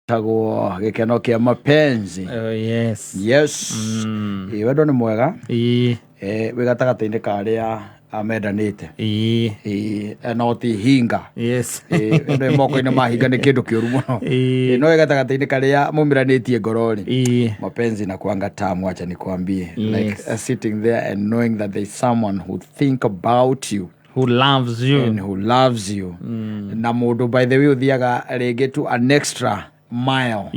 Tagwo gĩkeno kĩa mapenzi. Oh, yes. Yes. Ĩ, wendo nĩ mwega. Eh, wĩ gatagatĩ-inĩ ka arĩa mendanĩte. Ĩ, eh, no ti hinga. Ĩ, wendo wĩ moko-inĩ ma hinga nĩ kĩndũ kĩũru mũno. Ĩ, no wĩ gatagatĩ-inĩ karĩa mumiranĩtie ngoro rĩ, mapenzi na kuanga tamu, acha nikwambie. Like sitting there and knowing that there's someone who think about you Who loves you. And who loves you. Na mũndũ, by the way, ũthiaga rĩngĩ to an extra mile.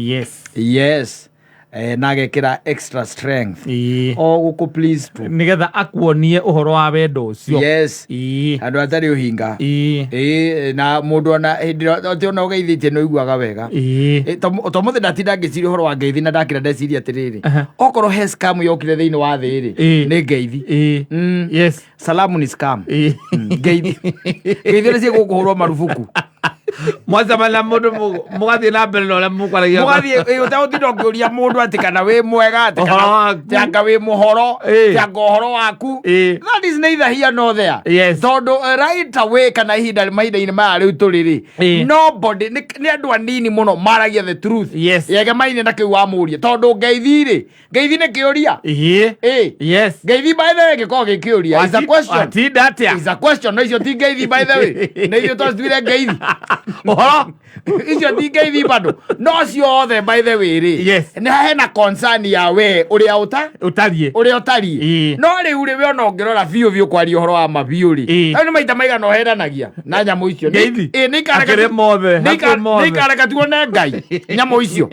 Yes, eh, na agekĩra extra strength o gũkũ please tu. Nigetha akuonie ũhoro wa wendo ũcio. Andũ atarĩ ũhinga. Ĩĩ, na mũndũ ona hĩndĩ ĩrĩa atĩ ona ũgeithĩtie nĩ ũiguaga wega. Ĩ, to mũthĩ ndatinda ngĩciria ũhoro wa ngeithi na ndakĩra ndeciria atĩrĩrĩ, okorwo he scam yokire thĩinĩ wa thĩ rĩ, nĩ ngeithi. Salamu ni scam. Ngeithi, ngeithi nĩ cigũkũhũrwo marubuku. Mwacemania mũndũ mũgathiĩ na mbere na ũrĩa mũkwaragia. Mũgathiĩ ũtegũtinda ũkĩũria mũndũ atĩ kana wĩ mwega, atĩ Ũhoro kana waku. atĩ anga wĩ mũhoro, atĩ anga ũhoro waku. That is neither here nor there. Tondũ right away kana ihinda mahinda-inĩ maya rĩu tũrĩ rĩ, nobody, nĩ andũ anini mũno maragia the truth. Yegemaine na kĩu wamũria, tondũ ngeithi rĩ, ngeithi nĩ kĩũria. Ĩ. Ngeithi, by the way, gĩkoragwo gĩ kĩũria. It's a question. Watinda atĩa? Is a question. No icio ti ngeithi, by the way. Nĩ ithuĩ twacituire ngeithi. Ũhoro. Icio ti ngeithi bado, no ciothe, by the way rĩ, nĩ hena concern ya we ũrĩa ũta Ũtariĩ. Ũrĩa ũtariĩ. No rĩu rĩ, we ona ũngĩrora biũ biũ, kwaria ũhoro wa ma biũ rĩ, rĩu nĩ maita maigana ũheranagia na nyamũ icio? Ngeithi? Ĩ, nĩ ikareka Akĩrĩ mothe, hakuhĩ mothe. Nĩ ikareka tuone Ngai nyamũ icio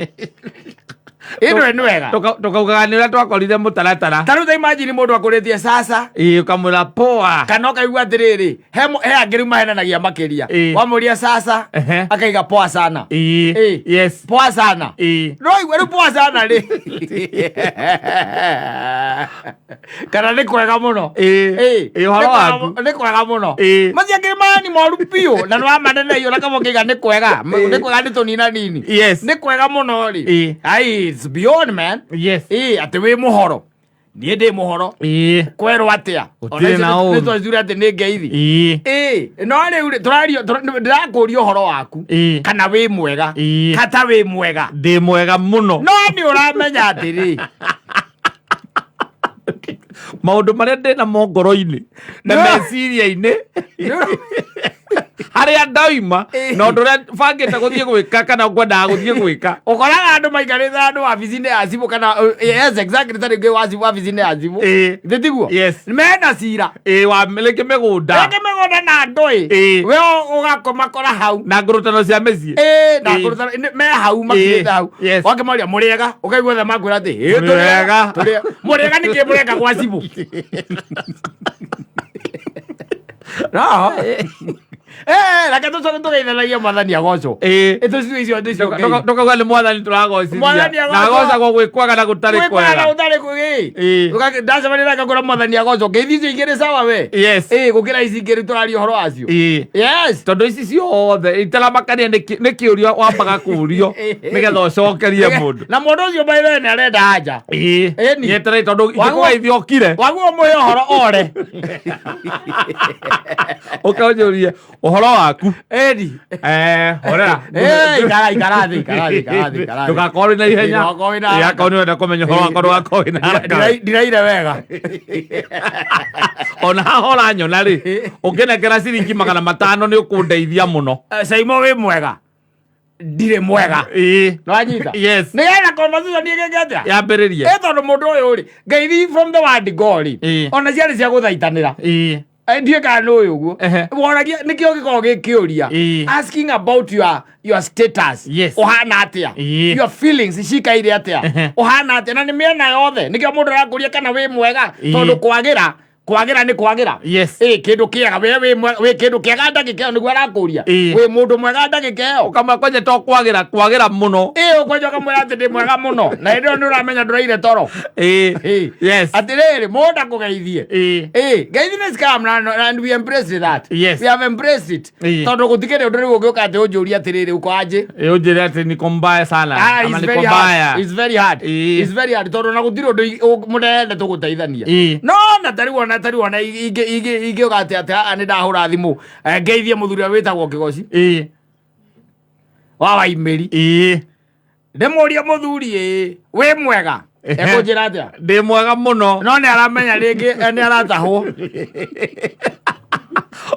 ĩno nĩ wega. Tũkaugaga nĩ ũrĩa twakorire mũtaratara. Ta rĩu ta imagine mũndũ akũrĩtie sasa. Ĩĩ, ũkamwĩra poa. Kana ũkaigua atĩrĩrĩ, he angĩ rĩu mahenanagia makĩria. Wamũria sasa, akaiga poa sana. Ĩ. Poa sana. No igua rĩu poa sana rĩ, kana nĩ kwega mũno. Ĩ, Ĩ, ũhoro nĩ kwega waku. nĩ kwega mũno. Macio angĩ mani moru biũ na nĩ wamaneneio na kama ũkĩiga nĩ kwega. Nĩ kwega nĩ tũnina nini. Nĩ kwega mũno rĩ. Ai, it's beyond, man. Ĩ, atĩ wĩ mũhoro, niĩ ndĩ mũhoro. Kwerwo atĩa? Gũtirĩ na ũũru. Nĩ twacure atĩ nĩ ngeithi. Ĩ, no rĩu rĩ, tũrario ndĩrakũria ũhoro waku, kana wĩ mwega, kata wĩ mwega. Ndĩ mwega mũno. No nĩ ũramenya atĩrĩ, Maũndũ marĩa ndĩ namo ngoro-inĩ na meciria-inĩ, harĩa ndaima na ũndũ ũrĩa bangĩte gũthiĩ gwĩka kana ngwendaga gũthiĩ gwĩka. Ũkoraga andũ maikarĩte andũ wabici-inĩ ya cibũ kana yes, exactly, ta rĩngĩ wabici wabici-inĩ ya cibũ. Thĩ tiguo? Yes. Mena cira. Ĩ, wa rĩngĩ mĩgũnda. Rĩngĩ mĩgũnda na andũ ĩ. We ũgakomakora hau. Na ngũrũtano cia mĩciĩ. Ĩ, na ngũrũtano me hau makinyĩte hau. Wakĩmoria mũrĩega, ũkaigua othe makwĩra atĩ ĩ, Mũrĩega. Tũrĩega, tũrĩega. Mũrĩega nĩkĩ mũreka gwa cibũ? No eh, reke tũcoke tũgeithanagia, mwathani agocwo. Ĩ, tũcio icio nĩcio ngeithi. Tũkauga nĩ mwathani tũragocithia. Mwathani Na agocwo. agocagwo gwĩ kwega na gũtarĩ Gwĩ kwega na kwega. gũtarĩ kwega. Ndacemania nake ngũra mwathani agocwo, ngeithi icio igĩrĩ sawa we. Ĩ, gũkĩra ici ingĩ rĩu tũraria ũhoro wacio. Tondũ ici ciothe itaramakania nĩ kĩũria wambaga kũũrio nĩgetha ũcokerie mũndũ. Na mũndũ ũcio, by the way, nĩ arenda anja. Ĩni. Nĩetereire tondũ ingĩkũgeithia ũkire. Waguo mũhe ũhoro ore. Ũkanjũrie ũhoro waku. Ĩni. Eh, horera. Eh, ikara, ikara thĩ, ikara thĩ, ikara thĩ, ikara thĩ. Ndũgakorwo wĩna ihenya. Ndũgakorwo wĩna haraka. Akorwo nĩ ũrenda kũmenya ũhoro wakwa, ndũgakorwo wĩna haraka. Ndiraire wega. Ona haha ũranyona rĩ, ũngĩnengera ciringi 500 nĩ ũkũndeithia mũno. Eh, Saimo, wĩ mwega? Ndirĩ mwega. Nĩwanyita? Yes. Nĩgetha conversation ĩgĩke atĩa? Yambĩrĩrie. Ĩ, tondũ mũndũ ũyũ rĩ, ngeithi from the word go rĩ, ona ciarĩ cia gũthaitanĩra. Eh, ndiĩ kana nĩ ũyũ ũguo woragia nĩkĩo gĩkoragwo gĩ kĩũria, asking about your status. Ũhana atĩa? Your feelings cikaire atĩa? Ũhana atĩa? Na nĩ mĩena yothe, nĩkĩo mũndũ arakũria kana wĩ mwega. Tondũ kwagĩra, kwagĩra nĩ kwagĩra. Ĩ, kĩndũ kĩega, we wĩ mwega, wĩ kĩndũ kĩega ndagĩka ĩyo, nĩguo arakũria. Wĩ mũndũ mwega ndagĩka ĩyo? Ũkamwĩra kwanja to kwagĩra, kwagĩra mũno. Ĩ, ũkwanja ũkamwĩra atĩ ndĩ mwega mũno, na hĩndĩ ĩyo nĩ ũramenya ndũraire toro. Ĩ. Atĩrĩrĩ, mũndũ akũgeithie. Ĩ, ngeithi nĩ scam and we embrace that. We have embraced it. Tondũ gũtikĩrĩ ũndũ rĩu ũngĩũka atĩ ũnjũrie atĩrĩrĩ, uko aje? Ĩ, ũnjĩre atĩ niko mbaya sana. Ah, Ama it's niko very hard. mbaya. It's very hard. It's very hard tondũ na gũtirĩ ũndũ mũnene tũgũteithania. No na tarĩu ona tarĩu ona ingĩũka atĩ haha nĩ ndahũra thimũ, eh, ngeithie mũthuri ũrĩa wĩtagwo Kĩgoci wa Waimĩri. Ndĩmũrie mũthuri ĩ wĩ mwega, ekũnjĩra atĩa? Ndĩ mwega mũno. No nĩ aramenya rĩngĩ nĩ aratahwo.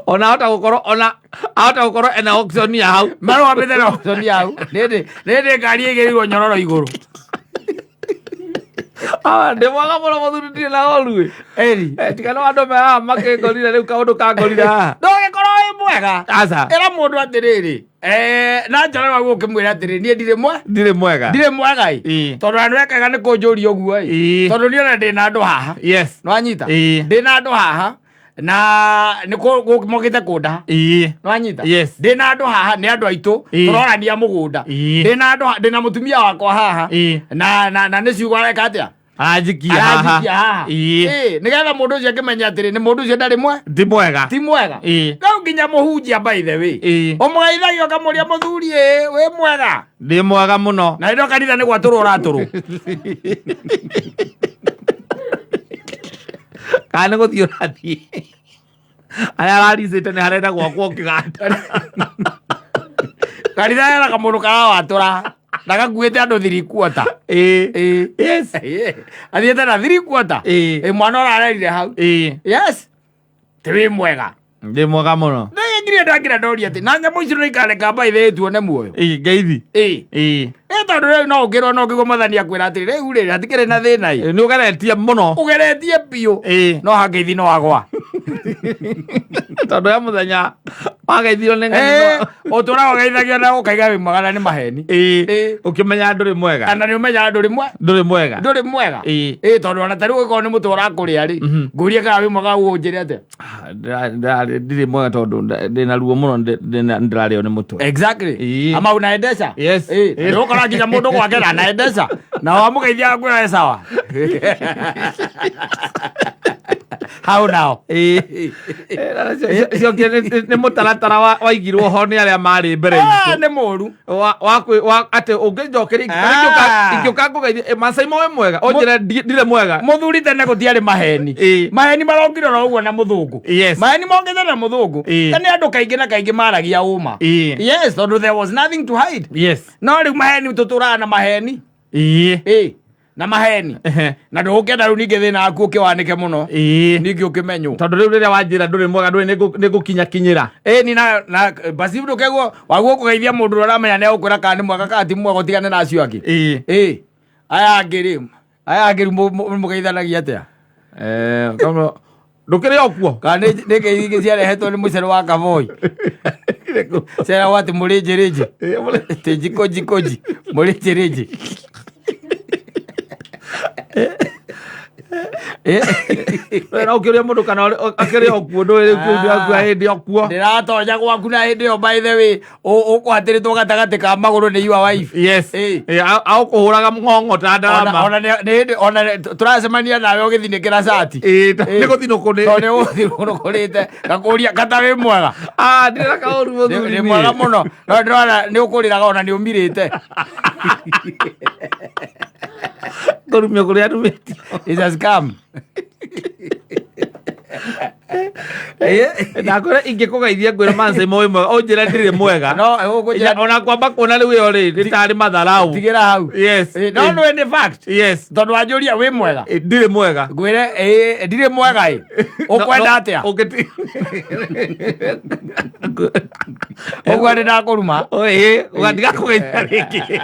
Ona ahota gũkorwo, ona ahota gũkorwo ena auction ya hau. Marũgamĩte na auction ya hau. Rĩndĩ ngari ĩigĩrĩirwo nyororo igũrũ. Ah, ndĩ mwega mũno mũthuri, ndirĩ na ũru ĩ. Eri. Tiga no andũ me haha makĩngorire rĩu kaũndũ kangorire haha. Ndũgĩkorwo wĩ mwega. Aca. Ĩra mũndũ atĩrĩrĩ, na njara waguo ũkĩmwĩra atĩrĩ, niĩ ndirĩ mwe. Ndirĩ mwega. Ndirĩ mwega ĩ. Tondũ andũ ekaga nĩ kũnjũria ũguo ĩ. Tondũ niĩ ona ndĩna andũ haha. Nĩwanyita? Ndĩna andũ haha na nĩ mokĩte kũndaha. Nĩwanyita? Yes. Ndĩna andũ haha nĩ andũ aitũ tũrorania mũgũnda. Ndĩna andũ ndĩna mũtumia wakwa haha. Na nĩ ciugo areka atĩa? Aranjikia haha. Aranjikia haha. Nĩgetha mũndũ ũcio akĩmenya atĩrĩ, nĩ mũndũ ũcio ndarĩ mwe. Ti mwega. Ti mwega. Rĩu nginya mũhunjia by the way. Ũmũgeithagia ũkamũria mũthuri ĩ wĩ mwega. Ndĩ mwega mũno. Na rĩrĩa kanitha nĩ gwatũrwo ũratũrwo. Kana nĩ gũthiĩ ũrathiĩ. Arĩa araricĩte nĩ harenda gwakwo kĩganda. Kanitha hena kamũndũ karawatũra na gakuĩte andũ 3/4. Yes. Athiĩte na 3/4. Mwana ũrarerire hau. Yes. Ti wĩ mwega. Ndĩ mwega mũno. Nginya ndagira ndoria atĩ na nyamũ icio nĩikareka mbaĩ thĩ tuone muoyo. Ngeithi. Tondũ rĩu no ũngĩrwo no ũngĩgwo mwathani akwĩra atĩrĩ, rĩu rĩ, hatikĩrĩ na thĩna ĩ. Nĩ ũgeretie mũno. Ũgeretie biũ. No hangeithi no agwa. Tondũ ya mũthenya wageithirio nĩ ng'ani. Ũtũraga ũgeithagio na ũkaiga wĩ mwega na nĩ maheni. Ũkĩmenya ndũrĩ mwega. Kana nĩ ũmenyaga ndũrĩ mwega. Ndũrĩ mwega. Ndũrĩ mwega. Tondũ ona ta rĩu ũngĩkorwo nĩ mũtwe ũrakũrĩa rĩ, ngũrie kana wĩ mwega ũnjĩre atĩa? Ndirĩ mwega tondũ ndĩna ruo mũno, ndĩrarĩo nĩ mũtwe. Exactly. Ama unaendesha? Yes. Nĩ ũkora nginya mũndũ gwake na anaendesha. Na wamũgeithia akwĩra e sawa. How now? Cio nĩ mũtaratara waigirwo ho nĩ arĩa marĩ mbere itũ. Nĩ mũru. Wa atĩ ũngĩnjokeria ingĩũka ngũgeithie, Maasai wĩ mwega, ũnjĩre ndirĩ mwega. Mũthuri tene gũtiarĩ maheni. Maheni marokire oro ũguo na mũthũngũ. Maheni mokĩte na mũthũngũ. Tene andũ kaingĩ na kaingĩ maragia ũma. Yes, tondũ there was nothing to hide. No rĩu maheni tũtũraga na maheni. Na maheni. Na ndũgũkĩenda rĩu ningĩ thĩna waku ũkĩwanĩke mũno. Ningĩ ũkĩmenywo. Tondũ rĩu rĩrĩa wanjĩra ndũrĩ mwega, ndũrĩ nĩngũkinyakinyĩra. Ni na basi ndũkeguo waguo kũgeithia mũndũ ũrĩa ũramenya nĩ egũkwĩra kana nĩ mwega kana ti mwega, ũtigane na acio angĩ. Aya angĩ rĩ, aya angĩ rĩu mũgeithanagia atĩa? Ndũkĩrĩ o kuo? Kana nĩ ngeithi ingĩ ciarehetwo nĩ mũcere wa Kavoi. Ciarehwo atĩ mũrĩnjĩrĩnjĩ. Tĩ njiko njiko nji. Mũrĩnjĩrĩnjĩ. No ũkĩũria mũndũ kana akĩrĩ o kuo, ndũĩ rĩu kĩu ndĩrakua hĩndĩ o kuo. Ndĩratonya gwaku na hĩndĩ ĩyo by the way ũkũhatĩrĩtwo gatagatĩ ka magũrũ nĩ your wife. Yes. Aũkũhũraga ng'ong'o ta ndarama. Ona nĩ hĩndĩ ona tũracemania nawe ũgĩthinĩkĩra cati. Nĩ gũthinũkũ nĩ. Tondũ nĩ gũthinũkũrĩte. Gakũria kata wĩ mwega. Ndirĩ na kaũru mũthuri. Nĩ mwega mũno. No ndĩrona nĩ ũkũrĩraga ona nĩ ũmirĩte. Kũrumio kũrĩa ndumĩtio. It's a scam. Ndakwĩra ingĩkũgeithia ngwĩre Maasai wĩ mwega, ũnjĩre ndirĩ mwega. No, ũkũnjĩra Ona kwamba kuona rĩu ĩyo rĩ, nĩ tarĩ matharau. Tigĩra hau. Yes. No nĩ nĩ fact. Yes. Tondũ wanjũria wĩ mwega. Ndirĩ mwega. Ngwĩre ndirĩ mwega ĩ. Ũkwenda atĩa? Ũguo nĩ ndakũruma. Ũgatiga kũgeithia rĩngĩ.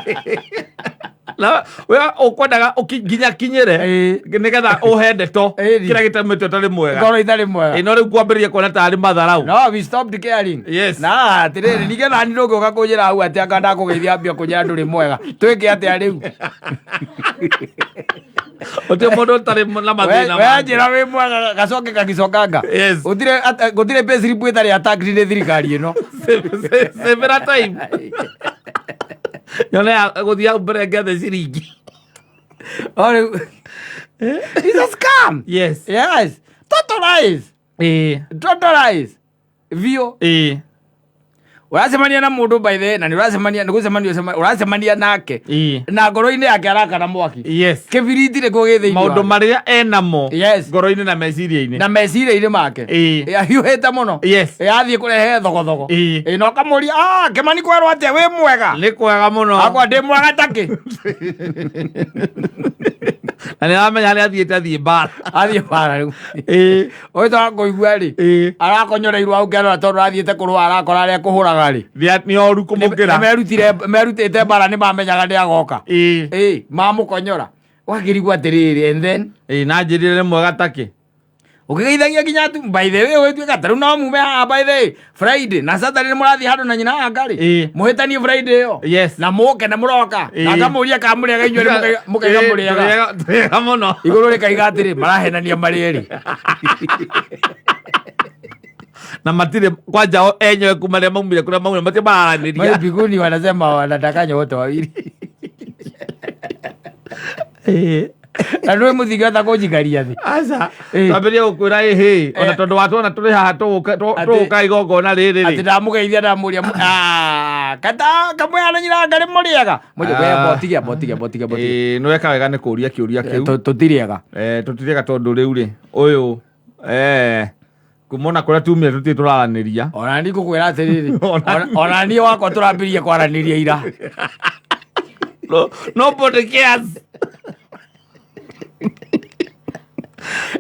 Na we ũkwendaga nginya kinyĩre nĩgetha ũhe ndeto kĩrĩa gĩtũmĩte ũtarĩ mwega. Ngorwo itarĩ mwega. No rĩu kwambĩrĩria kuona tarĩ matharau. No, we stopped caring. Yes. Na atĩrĩrĩ, ningĩ nani ndũngĩũka kũnjĩra hau atĩ anga ndakũgeithia ambia kũnjĩra ndũrĩ mwega. Twĩke atĩa rĩu? Gũtirĩ mũndũ ũtarĩ na mathĩna We make. njĩra wĩ mwega gacoke gagĩcokanga. Yes. Gũtirĩ payslip ĩtarĩ attacked nĩ thirikari ĩno. Severa time. Nyone ya gũthiĩ hau mbere ngethe ciringi. O rĩu. It's a scam. Yes. Yes. Total lies. Total lies. Biũ. Ũracemania na mũndũ, by the way, na nĩ ũracemania, nĩ gũcemania ũracemania nake na ngoro-inĩ yake arakana mwaki. Kĩbiriti nĩkuo gĩ thĩinĩ Maũndũ wake. Marĩa enamo ngoro-inĩ na meciria-inĩ. Na meciria-inĩ make. Ahiũhĩte mũno. Athiĩ kũrehe thogothogo. Na ũkamũria, "Ah, Kĩmani, kwerwo atĩa? Wĩ mwega?" Nĩ kwega mũno. Akwa ndĩ mwega takĩ. Na nĩ aramenya harĩa athiĩte, athiĩ mbara. Athiĩ bara rĩu. Ũyũ twakũigua rĩ, arakonyoreirwo hau kĩarora tondũ athiĩte kũrũa, arakora arĩa kũhũraga rĩ Nĩ oru kũmũkĩra. Nĩ merutĩte mbara, nĩ mamenyaga nĩ agoka. Mamũkonyora, ũgakĩrigwo atĩrĩrĩ, and then? Na njĩrire nĩ mwega takĩ. Ũkĩgeithagia nginya tu, by the way, ũgĩtuĩka ta rĩu no mume haha, by the way, Friday na Saturday nĩ mũrathiĩ handũ na nyina anga rĩ, mũhĩtanie Friday ĩyo na mũke na mũroka na ngamũria kana mũrĩega inyuĩ erĩ, mũkaiga mũrĩega. Tũrĩega mũno. Igũrũ rĩkaiga atĩrĩ, marahenania marĩ erĩ. Na matirĩ kwanja o enyewe kuma rĩrĩa maumire kũrĩa maumire matirĩ mararanĩria. Mai mbinguni wanasema wanadanganya wote wawili. Na nĩ mũthingata kũnjikaria thĩ. Aca. Twambĩrĩrie gũkwĩra ĩhĩ ona tondũ watuona tũrĩ haha tũgũka igongona rĩrĩ Atĩ rĩ. Ndamũgeithia, ndamũria, "Ah, kata kamwe na nyina ngarĩ mũrĩega?" Mũnje we. Botige, botige, botige, botige. Nĩ weka wega nĩ kũria kĩũria kĩu. Tũtirĩega. Tũtirĩega tondũ rĩu rĩ ũyũ kuma ona kũrĩa tumire tũtirĩ tũraranĩria. Ona ni ngũkwĩra atĩrĩrĩ, ona niĩ wakwa tũrambĩrĩria kwaranĩria ira. No, nobody cares.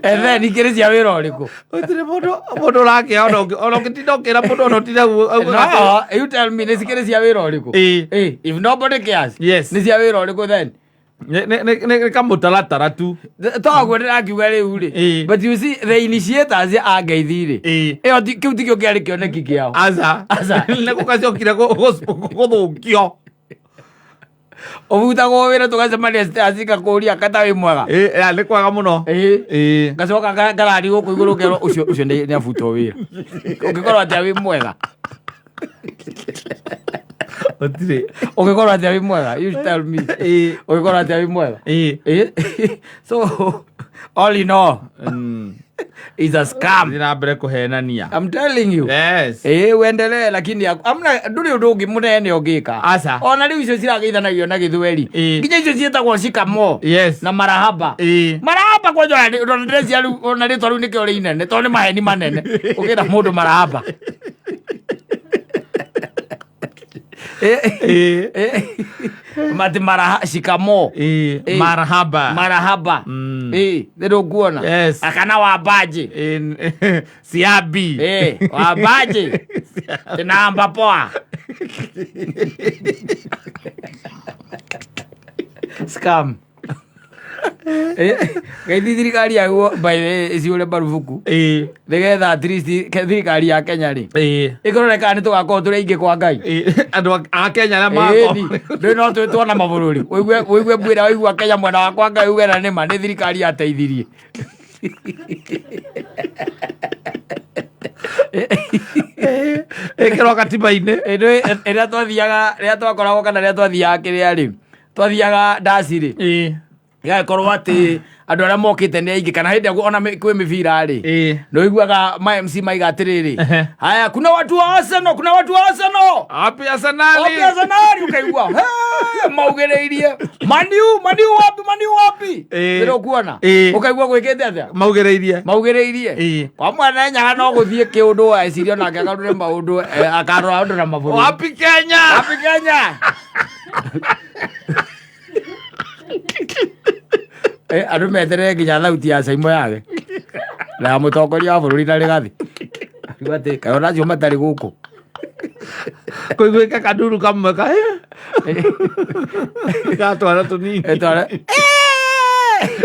And then ikĩrĩ cia wĩra ũrĩkũ? Gũtirĩ mũndũ ũrakĩa ona ũngĩtinda ũkĩra mũndũ ona ũtinda. No, you tell me, nĩ cikĩrĩ cia wĩra ũrĩkũ? If nobody cares, nĩ cia wĩra ũrĩkũ then? Nĩ kamũtaratara tu. Toguo ndĩrakiuga rĩu rĩ. But you see, the initiators a ngeithi rĩ, ĩyo kĩu tikĩo kĩarĩ kĩoneki kĩao. Aca. Aca. Nĩ gũgacokire gũthũkio. Ũbutagwo wĩra, tũgacemania stairs, kata wĩ mwega? Nĩ kwega mũno. Ngacoka ngarari gũkũ igũrũ ngerwo ũcio nĩ abutwo wĩra. Ũngĩkorwo atĩa wĩ mwega? Gũtirĩ. Ũngĩkorwo atĩa wĩ mwega? You tell me. Ũngĩkorwo atĩa wĩ mwega? So all in all, is a scam. Thiĩ na mbere kũhenania. I'm telling you. Uendelee, lakini amna, ndũrĩ ũndũ ũngĩ mũnene ũngĩka. Aca. Ona rĩu icio cirageithanagio na gĩthweri, nginya icio ciĩtagwo shikamo na marahaba. Marahaba kwanja, ona ndĩrecia rĩu ona rĩtwa rĩu nĩkĩo rĩ inene tondũ nĩ maheni manene ũkĩra mũndũ marahaba. Mati maraha, shikamo. Marhaba. Marahaba. Nĩ ndũkuona? Akana wambaje? Siabi. Wambaje, namba poa. Scam. Gaithi thirikari yaguo, by the way, ĩciũre marubuku nĩgetha at least thirikari ya Kenya rĩ ĩkorore kana nĩ tũgakorwo tũrĩ aingĩ kwa Ngai. Andũ a Kenya arĩa Ĩni, magakorwo ndũĩ no twĩtwo na mabũrũri, ũigue mbwĩra waigua Kenya mwena wa kwa Ngai uge na nĩma nĩ thirikari yateithirie. Ĩkĩrwo katiba-inĩ. Ĩ, rĩrĩa twathiaga, rĩrĩa twakoragwo kana rĩrĩa twathiaga kĩrĩa rĩ, twathiaga ndaci rĩ, gagĩkorwo atĩ andũ arĩa mokĩte nĩ aingĩ, kana hĩndĩ ĩrĩa ona kwĩ mĩbira rĩ, nĩ ũiguaga ma MC maiga atĩrĩrĩ, "Haya, kuna watu wa Arsenal, kuna watu wa Arsenal?" Wapi Arsenal? Wapi Arsenal? Ukaigua, "Hey," maugĩrĩirie Maniu, Maniu wapi, Maniu wapi? Ndĩrĩ ũkuona? Ũkaigua gwĩkĩte atĩa? Maugĩrĩirie. Maugĩrĩirie. Kwa mwana nyaga no gũthiĩ kĩũndũ eciria onake akarure maũndũ, akarora ũndũ na mabũrũri. Wapi Kenya? Wapi Kenya? Andũ meterere nginya thauti ya Caimo yage na ya mũtongoria wa bũrũri na Rĩgathi. Akiuga atĩ kaĩ ona acio matarĩ gũkũ. Kũiguĩka kanduru kamwe ka ga twana tũnini.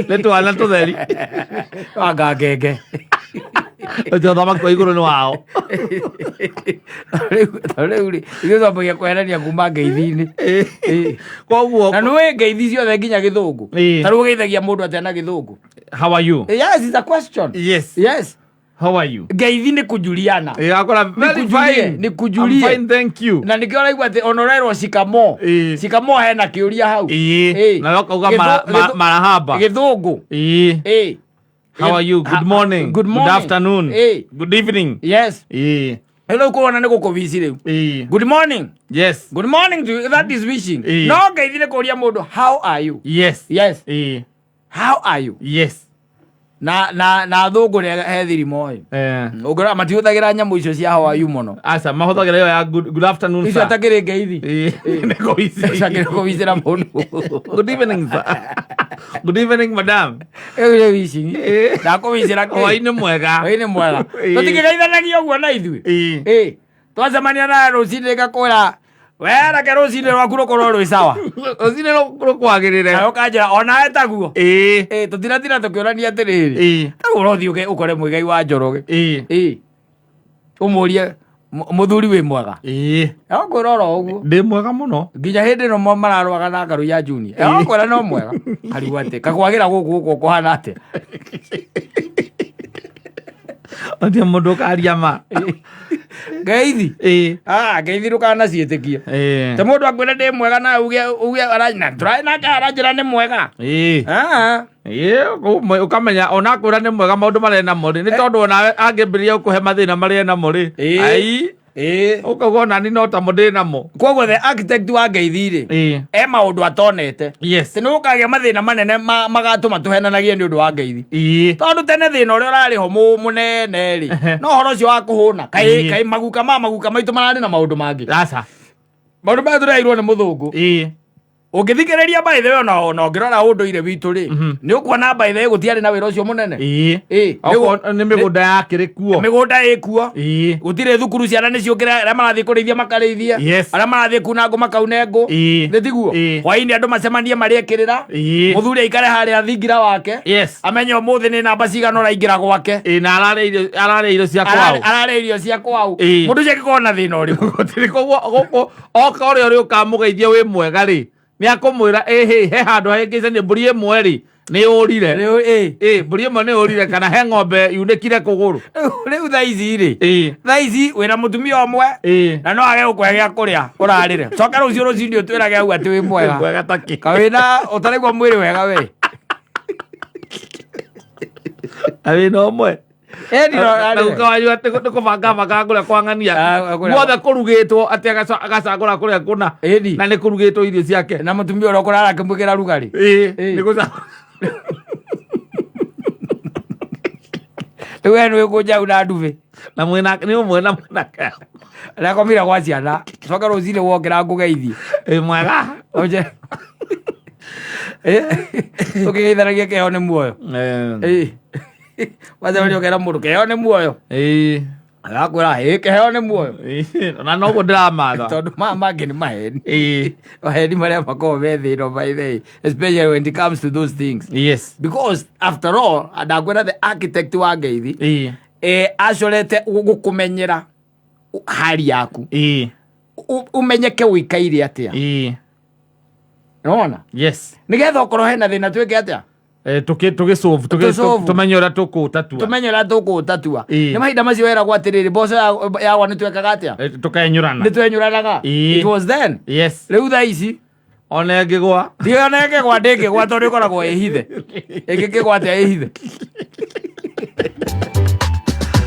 Nĩ twana tũtheri. Wanga ngenge. Ũcio ũthamaki wa igũrũ nĩ wao. Rĩu rĩ, ithuĩ twambagia kweherania kuma ngeithi-inĩ. Koguo Na nĩũĩ ngeithi ciothe nginya gĩthũngũ. Ta rĩu ũgeithagia mũndũ atĩa na gĩthũngũ? How are you? Yes, it's a question. Yes. How are you? Ngeithi nĩ kujuliana. Akora very Nikujulie, fine. nikujulie. I'm fine, thank you. Na nĩkĩo ũraigua atĩ ona ũrerwo shikamo, shikamo hena kĩũria hau. Na ũkauga marahaba. Gĩthũngũ. How are you? Good morning. Good morning. Good afternoon. Good evening. Rĩu kũrona nĩ gũkũwici rĩu. Good morning. Yes. Good morning to you. That is wishing. No ngeithi nĩ kũria mũndũ, how are you? Yes. Yes. How are you? Yes. Na thũngũ rĩ he thirimo ĩ. Ũngĩrora matihũthagĩra nyamũ icio cia how are you mũno. Aca, mahũthagĩra ĩyo ya good afternoon, Icio sir. atakĩrĩ ngeithi. Nĩ kũwici. Icio kũwicĩra mũndũ. Good evening, sir. Good evening, madam. Ĩyo nĩ wishing. Ndakũwicĩra kĩ? Hwaĩ-inĩ mwega. Hwaĩ-inĩ mwega. Tũtikĩgeithanagia ũguo na ithuĩ. Ĩ. Twacemania nawe rũcinĩ ngakwĩra we reke rũcinĩ rwaku rũkorwo rwĩ sawa. Rũcinĩ rũkwagĩrĩre. Nawe ũkanjĩra onawe taguo. Ĩ, tũtinatinda tũkĩũrania atĩrĩrĩ. Tarĩu ũrothiĩ ũkore Mũigai wa Njoroge. Ĩ. Ũmũrie, Mũthuri wĩ mwega? Egũkwĩra oro ũguo. Ndĩ mwega mũno. Nginya hĩndĩ ĩno mararũaga na ngaru ya Junior. Egũkwĩra no mwega. Karigwo atĩ kakwagĩra gũkũ gũkũ kũhana atĩa? Otia mũndũ ũkaria ma. Ngeithi. Ah, ngeithi ndũkanaciĩtĩkie. Ta mũndũ akwĩra ndĩ mwega na uge na tũrarĩ nake aranjĩra nĩ mwega. Ah. Ĩĩ, ũkamenya ona akwĩra nĩ mwega maũndũ marĩa namo rĩ, nĩ tondũ onawe angĩambĩrĩria gũkũhe mathĩna marĩa namo rĩ, ai, ũkauga onani no tamo ndĩ namo. Koguo the architect wa ngeithi rĩ, e maũndũ atonete. Yes. Nĩ gũkagĩa mathĩna manene magatũma tũhenanagie nĩ ũndũ wa ngeithi. Tondũ tene thĩna ũrĩa ũrarĩ ho mũnene rĩ, no ũhoro ũcio wa kũhũna. Kaĩ kaĩ maguka ma maguka maitũ mararĩ na maũndũ mangĩ. Aca. Maũndũ maya tũreheirwo nĩ mũthũngũ. Ũngĩthikĩrĩria by the way, ona ũngĩrora ũndũire witũ rĩ, nĩ ũkuona by the way gũtiarĩ na wĩra ũcio mũnene. Okorwo nĩ mĩgũnda yakĩrĩ kuo. Mĩgũnda ĩkuo. Gũtirĩ thukuru, ciana nĩ ciũkĩra, arĩa marathiĩ kũrĩithia makarĩithia, arĩa marathiĩ kuna ngũ makaune ngũ. Nĩ tiguo? Hwainĩ andũ macemanie marĩe kĩrĩra. Mũthuri aikare harĩa thingira wake. Amenye ũmũthĩ nĩ namba cigana ũraingĩra gwake. Na ararĩa irio cia kwao. Ararĩa irio cia kwao. Mũndũ ũcio angĩkorwo na thĩna ũrĩkũ? Gũtirĩ, koguo gũkũ oka ũrĩa ũrĩ ũkamũgeithia wĩ mwega rĩ, nĩ akũmwĩra ĩhĩ he handũ hahĩngĩcanie mbũri ĩmwe rĩ nĩ yũrire. Rĩu ĩ. Ĩ, mbũri ĩmwe nĩ yũrire kana he ng'ombe yunĩkire kũgũrũ. Rĩu thaa ici rĩ, thaa ici wĩna mũtumia ũmwe na no age gũkũhe gĩa kũrĩa ũrarĩre, coka rũciũ rũcinĩ ũtwĩrage hau atĩ wĩ mwega. Mwega takĩ. Kawĩna ũtaraigua mwĩrĩ wega we. Wĩna ũmwe. Ĩni no Na guka wanyu atĩ nĩ kũbanga bangaga kũrĩa kwa ng'ania. Ah, kũrĩa- Guothe kũrugĩtwo atĩ agacagũra kũrĩa kũna. Ĩni. Na nĩ kũrugĩtwo irio ciake. Na mũtumia ũrĩa ũkũrara akĩmwĩkĩra rugarĩ. Nĩ gũcagũra. Rĩu we nĩ wĩkũnja hau na ndubi. Na mwĩna nĩ ũmwe na mwĩnake. Arakomire gwa ciana. Coka rũcinĩ wokĩra ngũgeithie. Ĩ mwega. Oje. Ũkĩgeithanagia kĩheo nĩ muoyo. Wacemania ũkera mũndũ kĩheo nĩ muoyo. Agakwĩra ĩ kĩheo nĩ muoyo. Na noguo ndĩramatha. Tondũ maya mangĩ nĩ maheni. Maheni marĩa makoragwo me thĩ ĩno by the way, especially when it comes to those things. Yes. Because after all, ndakwĩra the architect wa ngeithi acorete gũkũmenyera hali yaku. Umenyeke ũikaire atĩa. Nĩwona? Yes. Nĩgetha okorwo hena thĩna twĩke atĩa? Tũgĩsolve, Tũsolve. tũmenye ũrĩa tũkũũtatua. Tũmenye ũrĩa tũkũũtatua. Nĩ mahinda macio weragwo atĩrĩrĩ, mboco yagwa nĩ twekaga atĩa? Tũkenyũrana. Nĩ twenyũranaga. It was then. Yes. Rĩu thaa ici Ona ĩngĩgwa. Ndiũĩ ona ĩngĩgwa ndĩngĩgwa tondũ ĩkoragwo ĩhithe. Ĩngĩkĩgwa atĩa ĩhithe?